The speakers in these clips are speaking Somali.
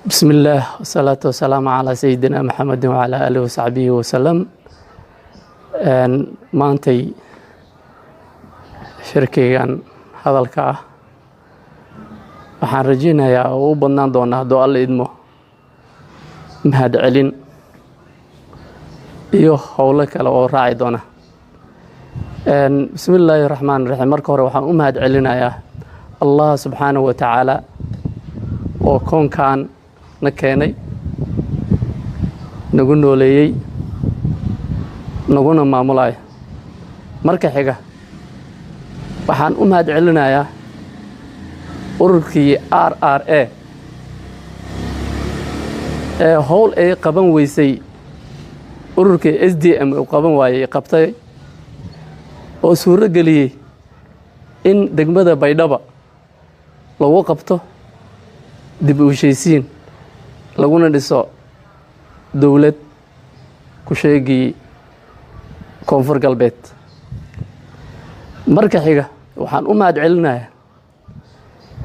Bismi illaah, wasalaatu wasalaamu calaa sayidina Maxamedin wacalaa aalihi wasaxbihi wasalam. Maantay shirkaygan hadalka ah waxaan rajeynayaa oo u badnaan doonaa, hadduu Alla idmo, mahad celin iyo howlo kale oo raaci doona. Bismi illaahi raxmaan raxiim. Marka hore waxaan u mahad celinayaa Allah subxaanahu wa tacaala oo koonkan na keenay, nagu nooleeyey, naguna maamulayo. Marka xiga waxaan u mahad celinayaa ururkii RRA ee howl ay qaban weysay ururkii SDM uu qaban waayey qabtay, oo suuro geliyey in degmada Baydhaba lagu qabto dib u heshiisiin, laguna dhiso dowlad ku sheegii Koonfur Galbeed. Marka xiga waxaan u mahad celinayaa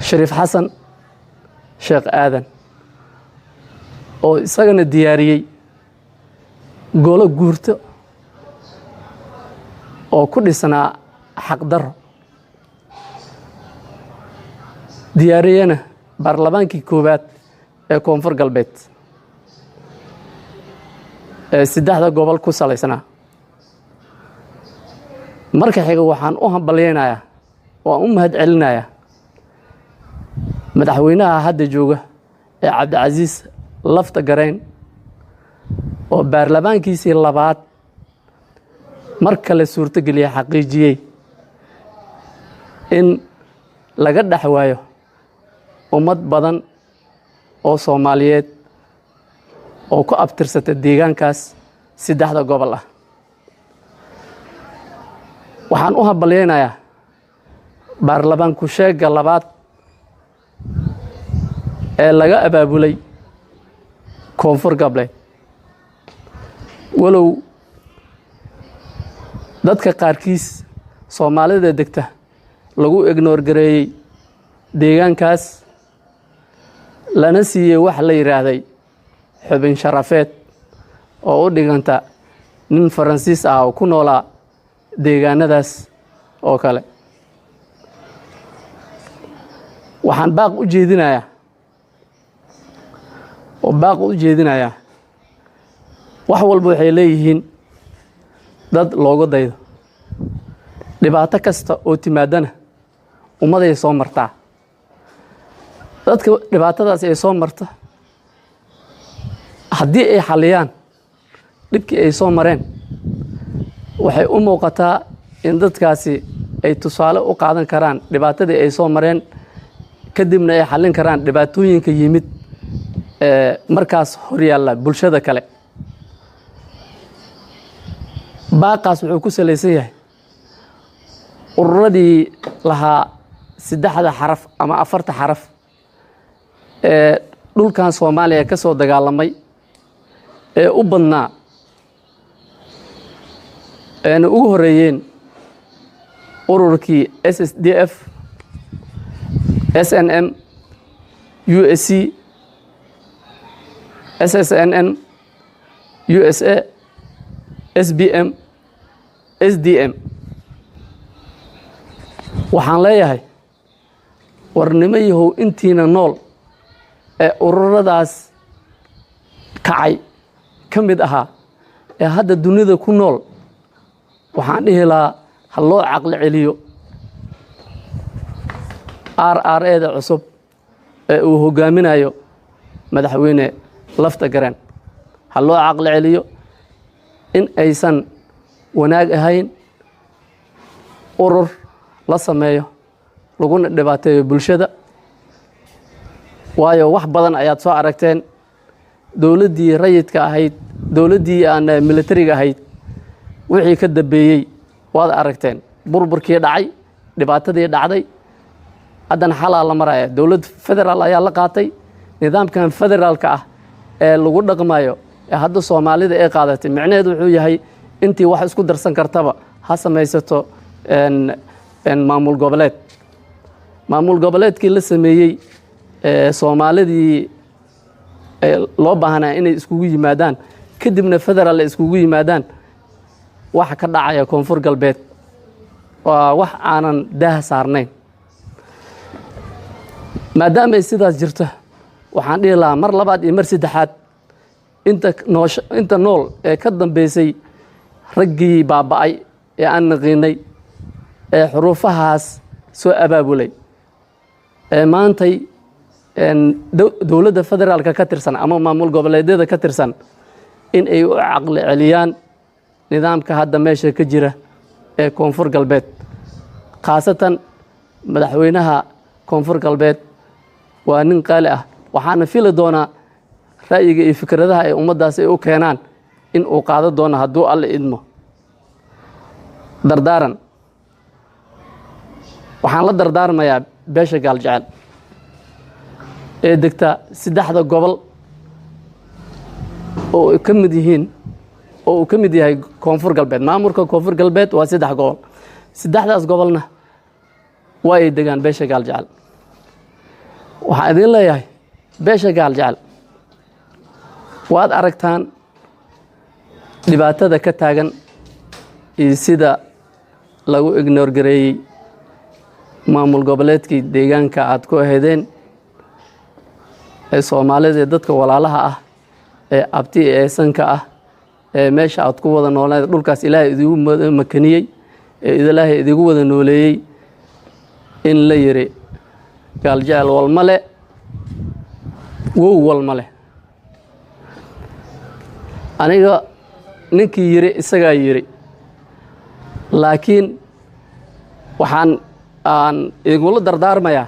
Shariif Xasan Sheekh Aadan oo isagana diyaariyey golo guurto oo ku dhisnaa xaqdarro, diyaariyena baarlamaankii koowaad ee Koonfur Galbeed ee saddexda gobol ku salaysnaa. Marka xiga waxaan u hambalyaynayaa, waan u mahad celinayaa madaxweynaha hadda jooga ee Cabdicasiis Lafta Garayn oo baarlamaankiisii labaad mar kale suurtogeliya, xaqiijiyey in laga dhex waayo ummad badan oo Soomaaliyeed oo ku abtirsata deegaankaas saddexda gobol ah. Waxaan u hambalyaynayaa baarlamaan ku-sheegga labaad ee laga abaabulay Koonfur Galbeed, walow dadka qaarkiis Soomaalida degta lagu ignore gareeyey deegaankaas, lana siiyey wax la yidhaahday xubin sharafeed oo u dhiganta nin Faransiis ah oo ku noolaa deegaanadaas oo kale. Waxaan baaq u jeedinayaa oo baaq u jeedinayaa, wax walba waxay leeyihiin dad looga daydo, dhibaato kasta oo timaadana ummaday soo martaa. Dadka dhibaatadaas ay soo marta haddii ay xalliyaan dhibkii ay soo mareen, waxay u muuqataa in dadkaasi ay tusaale u qaadan karaan dhibaatadii ay soo mareen, kadibna ay xallin karaan dhibaatooyinka yimid ee markaas horyaalla bulshada kale. Baaqaas wuxuu ku salaysan yahay ururadii lahaa saddexda xaraf ama afarta xaraf ee dhulkan Soomaaliya ka soo dagaalamay ee u badnaa, eena ugu horreeyeen ururkii SSDF, SNM, USC, SSNM, USA, SBM, SDM. Waxaan leeyahay, warnimo yahow, intiina nool ee ururadaas kacay ka mid ahaa ee hadda dunida ku nool, waxaan dhihi lahaa ha loo caqli celiyo RRA-da cusub ee uu hogaaminayo madaxweyne Lafta Gareen. Ha loo caqli celiyo in aysan wanaag ahayn urur la sameeyo laguna dhibaateeyo bulshada, waayo wax badan ayaad soo aragteen. Dowladdii rayidka ahayd, dowladdii aan militariga ahayd, wixii ka dambeeyey waad aragteen, burburkii dhacay, dhibaatadii dhacday. Haddana xalaa la maraya, dowlad federaal ayaa la qaatay. Nidaamkan federaalka ah ee lagu dhaqmayo ee hadda Soomaalida ay qaadatay, micnaheedu wuxuu yahay intii wax isku darsan kartaba ha samaysato maamul goboleed. Maamul goboleedkii la sameeyey ee Soomaalidii Loo baahnaa inay iskugu yimaadaan, kadibna federaal ay iskugu yimaadaan. Waxa ka dhacaya Koonfur Galbeed waa wax aanan daah saarnayn. Maadaama ay sidaas jirto, waxaan dhihi lahaa mar labaad iyo mar saddexaad, inta noosh, inta nool ee ka dambeysay raggii baaba'ay ee aan naqiinay ee xuruufahaas soo abaabulay ee maantay dowladda federaalka ka tirsan ama maamul goboleedyada ka tirsan, in ay u caqli celiyaan nidaamka hadda meesha ka jira ee Koonfur Galbeed, khaasatan madaxweynaha Koonfur Galbeed. Waa nin qaali ah, waxaana fili doonaa ra'yiga iyo fikradaha ay ummaddaas ay u keenaan in uu qaado doono, hadduu Alle idmo. Dardaaran: waxaan la dardaarmayaa beesha Gaaljecel ee degta saddexda gobol oo ay ka mid yihiin, oo uu ka mid yahay Koonfur Galbeed. Maamulka Koonfur Galbeed waa saddex gobol, saddexdaas gobolna waa ay degaan beesha Gaaljecel. Waxaan idin leeyahay, beesha Gaaljecel, waad aragtaan dhibaatada ka taagan iyo sida lagu ignore gareeyey maamul goboleedkii deegaanka aad ku ahaydeen ee Soomaalida ee dadka walaalaha ah ee abti ee sanka ah ee meesha aad ku wada nooleed, dhulkaas Ilaahay idigu makaniyey ee Ilaahay idigu wada nooleeyey, in la yiri Gaaljecel walmale, wow walmale. Aniga ninkii yiri isagaa yiri, laakiin waxaan aan idingula dardaarmayaa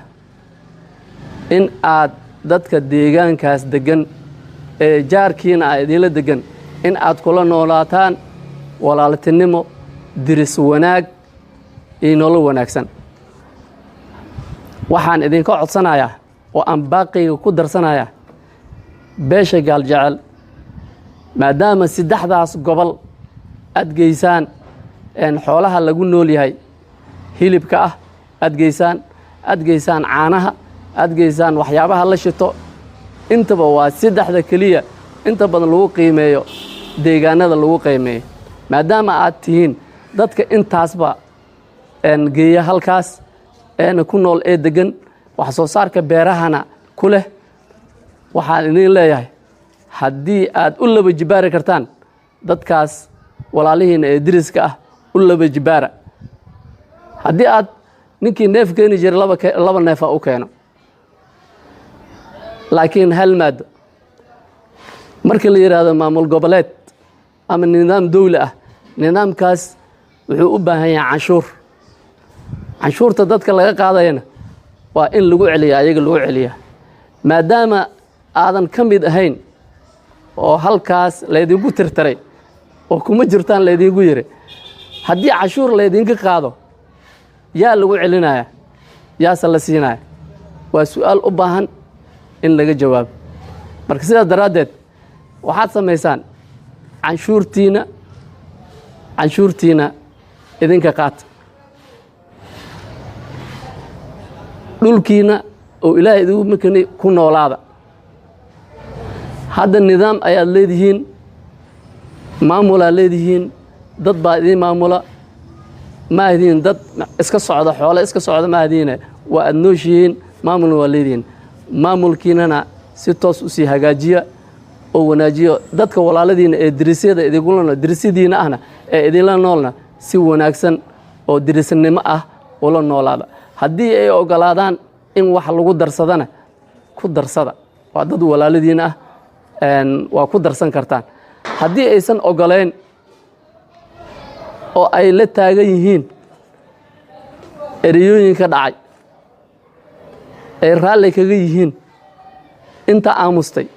in aad dadka deegaankaas deggan ee jaarkiina ah idinla deggan in aad kula noolaataan walaaltinimo, diris wanaag iyo nolol wanaagsan. Waxaan idinka codsanayaa oo aan baaqayga ku darsanayaa beesha Gaaljecel, maadaama saddexdaas gobol aad geysaan xoolaha lagu nool yahay, hilibka ah aad geysaan, aad geysaan caanaha, aad geysaan waxyaabaha la shito, intaba waa saddexda keliya inta badan lagu qiimeeyo deegaanada lagu qiimeeyo. Maadaama aad tihiin dadka intaasba geeya halkaas eena ku nool ee deggan, wax soo saarka beerahana ku leh, waxaan idin leeyahay, haddii aad u laba jibaari kartaan dadkaas walaalihiina ee diriska ah, u laba jibaara. Haddii aad ninkii neef keeni jiray laba neefa u keeno, laakiin hal maado markii la yidhaahdo maamul goboleed ama nidaam dowli ah, nidaamkaas wuxuu u baahan yahay canshuur. Canshuurta dadka laga qaadayana waa in lagu celiya ayaga, lagu celiya. Maadaama aadan ka mid ahayn oo halkaas laydinku tirtiray oo kuma jirtaan laydinku yiri, haddii canshuur laydinka qaado, yaa lagu celinaya, yaase la siinaya? Waa su-aal u baahan in laga jawaabo. Marka sidaas daraaddeed waxaad samaysaan canshuurtiina, canshuurtiina idinka qaata, dhulkiina oo Ilaahay idigu makanay ku noolaada. Hadda nidaam ayaad leedihiin, maamulaad leedihiin, dad baa idiin maamula. Ma ahdiin dad iska socda, xoole iska socda ma ahdiine. Waa aad nooshihiin, maamulna waa leedihiin. Maamulkiinana si toos u sii hagaajiya oo wanaajiyo. Dadka walaaladiina ee dirisyada idinkula nool, dirisyadiina ahna ee idinla noolna, si wanaagsan oo dirisnimo ah ula noolaada. Haddii ay ogolaadaan in wax lagu darsadana, ku darsada, waa dad walaaladiina ah, waa ku darsan kartaan. Haddii aysan ogoleyn oo ay la taagan yihiin ereyooyinka dhacay, ay raalli kaga yihiin inta aamustay,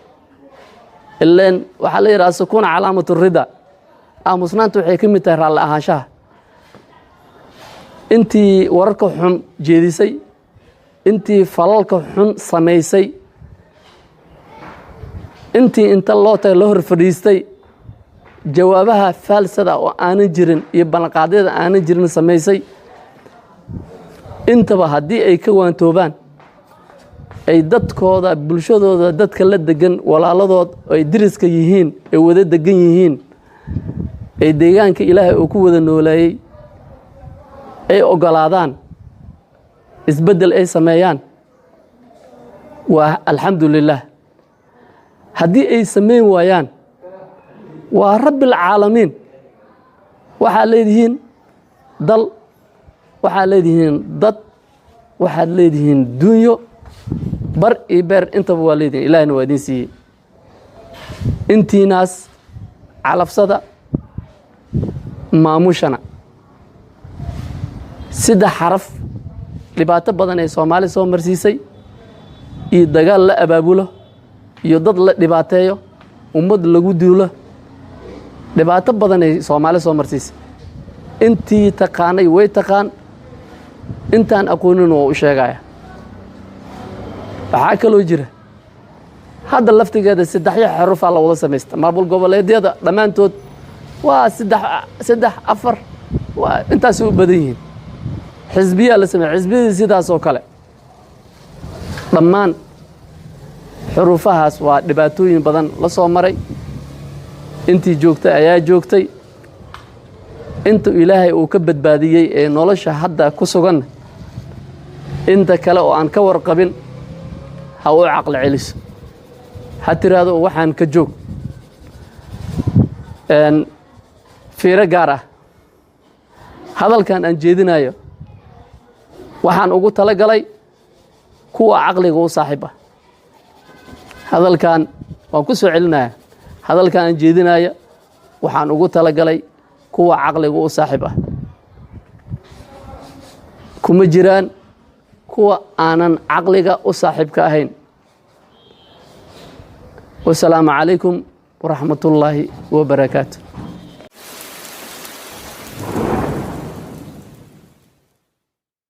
ileen waxaa la yidhaha sukuuna calaamatu rida, aamusnaanta waxay ka mid tahay raalli ahaanshaha. Intii wararka xun jeedisay, intii falalka xun samaysay, intii inta loo tagay la hor fadhiistay jawaabaha faalsada oo aanan jirin iyo ballanqaadyada aanan jirin samaysay, intaba haddii ay ka waantoobaan Ay dadkooda, bulshadooda, dadka la degan, walaaladood ay diriska yihiin, ay wada degan yihiin, ee deegaanka Ilaahay uu ku wada nooleeyey, ay oggolaadaan isbeddel ay sameeyaan, waa alxamdu lilah. Haddii ay samayn waayaan, waa rabbilcaalamiin. Waxaad leedihiin dal, waxaad leedihiin dad, waxaad leedihiin dunyo, bar iyo beer intaba waa leedihiin. Ilaahina waa idiin siiyey. Intiinaas calafsada, maamushana. Saddex xaraf dhibaato badan ee Soomaali soo marsiisay iyo dagaal la abaabulo iyo dad la dhibaateeyo, ummad lagu duulo, dhibaato badan ay Soomaali soo marsiisay. Intii taqaanay way taqaan, intaan aqoonin waa u sheegaya. Waxaa kaloo jira hadda laftigeeda saddexyo xarufaa la wada samaysta. Maamul goboleedyada dhammaantood waa saddex, saddex, afar, waa intaasay u badan yihiin. Xisbiyaa la sameeya, xisbiyadii sidaas oo kale. Dhammaan xuruufahaas waa dhibaatooyin badan la soo maray. Intii joogtay ayaa joogtay, inta Ilaahay uu ka badbaadiyey ee nolosha hadda ku suganna, inta kale oo aan ka warqabin ha u caqli celiso, ha tiraahdo waxaan ka joog. Fiiro gaar ah: hadalkan aan jeedinayo waxaan ugu tala galay kuwa caqliga u saaxiib ah. Hadalkan waan ku soo celinaya. Hadalkan aan jeedinayo waxaan ugu tala galay kuwa caqliga u saaxiib ah. Kuma jiraan kuwa aanan caqliga u saaxiibka ahayn. Wasalaamu calaykum waraxmatullaahi wabarakaatu.